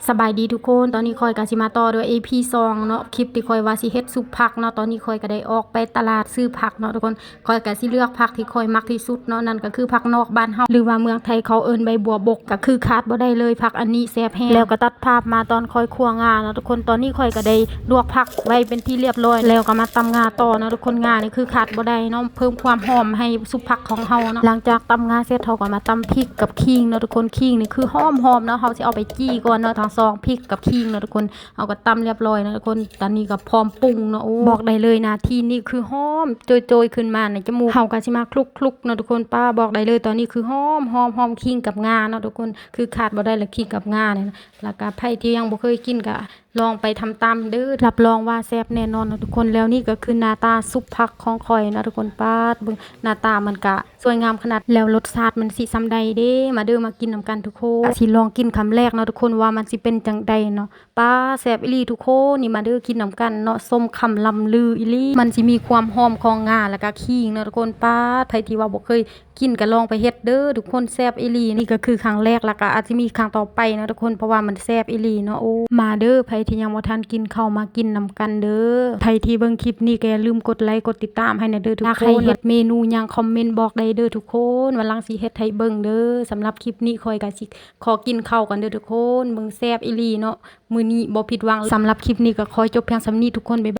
ສະບາຍດີທຸກຄົນ ຕອນນີ້ຂ້ອຍກໍຊິມາຕໍ່ດ້ວຍ ອີພີ ສອງເນາະ ຄລິບທີ່ຂ້ອຍວ່າຊິເຮັດຊຸບຜັກເນາະ. ຕອນນີ້ຂ້ອຍກໍໄດ້ອອກໄປຕະຫຼາດຊື້ຜັກເນາະທຸກຄົນ. ຂ້ອຍກໍຊິເລືອກຜັກທີ່ຂ້ອຍມັກທີ່ສຸດເນາະ ນັ້ນກໍຄືຜັກນອກບ້ານເຮົາ ຫຼືວ່າເມືອງໄທເຂົາເອີ້ນໃບບົວບົກ ກໍຄືຂາດບໍ່ໄດ້ເລີຍ ຜັກອັນນີ້ແຊບແຮງ. ແລ້ວກໍຕັດພາບມາຕອນຂ້ອຍຂົ້ວງາເນາະທຸກຄົນ. ຕອນນີ້ຂ້ອຍກໍໄດ້ລວກຜັກໄວ້ເປັນທີ່ລຽບຮ້ອຍ ແລ້ວກໍມາຕຳງາຕໍ່ເນາະທຸກຄົນ. ງານີ້ຄືຂາດບໍ່ໄດ້ເນາະ ເພີ່ມຄວາມຫອມໃຫ້ຊຸບຜັກຂອງເຮົາເນາະ. ຫຼັງຈາກຕຳງາເສັດ ເຮົາກໍມາຕຳພິກກັບຂີງເນາະທຸກຄົນ. ຂີງນີ້ຄືຫອມໆເນາະ ເຮົາຊິເອົາໄປຈີ່ກ່ອນເນາະ ທັງສອງພິກກັບຂີງເນາະທຸກຄົນ. ເຮົາກໍຕຳລຽບຮ້ອຍເນາະທຸກຄົນ. ຕອນນີ້ກໍພ້ອມປຸງເນາະ. ໂອ້ ບອກໄດ້ເລີຍ ນາທີນີ້ຄືຫອມໂຈຍໆຂຶ້ນມາໃນຈະມູກ. ເຮົາກໍຊິມາຄລຸກໆເນາະທຸກຄົນ. ປ້າ ບອກໄດ້ເລີຍ ຕອນນີ້ຄືຫອມໆ ຫອມຂີງກັບງາເນາະທຸກຄົນ. ຄືຂາດບໍ່ໄດ້ລະຂີງກັບງານີ້ນະ. ແລ້ວກໍໃຜທີ່ຍັງບໍ່ເຄີຍກິນກໍລອງໄປທຳຕາມເດີ້ ຮັບຮອງວ່າແຊບແນ່ນອນເນາະທຸກຄົນ. ແລ້ວນີ້ກໍຄືໜ້າຕາຊຸບຜັກຂອງຂ້ອຍເນາະທຸກຄົນ. ປາດ ເບິ່ງໜ້າຕາມັນກະສວຍງາມຂະໜາດ ແລ້ວລົດຊາດມັນຊິສ່ຳໃດເດ້. ມາເດີ້ ມາກິນນຳກັນທຸກຄົນ. ກະຊິລອງກິນຄຳແລກເນາະທຸກຄົນ ວ່າມັນຊິເປັນຈັ່ງໃດເນາະ. ປາດ ແຊບອີ່ຫຼີທຸກຄົນ. ນີ້ມາເດີ້ ກິນນຳກັນເນາະ ສົມຄຳລ່ຳລືອີ່ຫຼີ. ມັນຊິມີຄວາມຫອມຂອງງາ ແລ້ວກະຂີງເນາະທຸກຄົນ. ປາດ ໃຜທີ່ວ່າບໍ່ເຄີຍ ກິນກໍລອງໄປເຮັດເດີ້ທຸກຄົນ ແຊບອີ່ຫຼີ. ນີ້ກໍຄືຄັ້ງແລກ ແລ້ວກໍອາດຈະມີຄັ້ງຕໍ່ໄປເນາະທຸກຄົນ ເພາະວ່າມັນແຊບອີ່ຫຼີເນາະ. ໂອ້ ມາເດີ້ ໃຜທີ່ຍັງບໍ່ທັນກິນເຂົ້າມາກິນນຳກັນເດີ້. ໃຜທີ່ເບິ່ງຄລິບນີ້ກໍຢ່າລືມກົດໄລກົດຕິດຕາມໃຫ້ແດ່ເດີ້ທຸກຄົນ. ຢາກໃຫ້ເຮັດເມນູຫຍັງ ຄອມເມັນບອກໄດ້ເດີ້ທຸກຄົນ ວັນຫຼັງຊິເຮັດໃຫ້ເບິ່ງເດີ້. ສຳລັບຄລິບນີ້ຂ້ອຍກໍຊິຂໍກິນເຂົ້າກ່ອນເດີ້ທຸກຄົນ. ເບິ່ງແຊບອີ່ຫຼີເນາະ ມື້ນີ້ບໍ່ຜິດຫວັງ. ສຳລັບຄລິບນີ້ກໍຂໍຈົບພຽງສ່ຳນີ້ທຸກຄົນ ບາຍ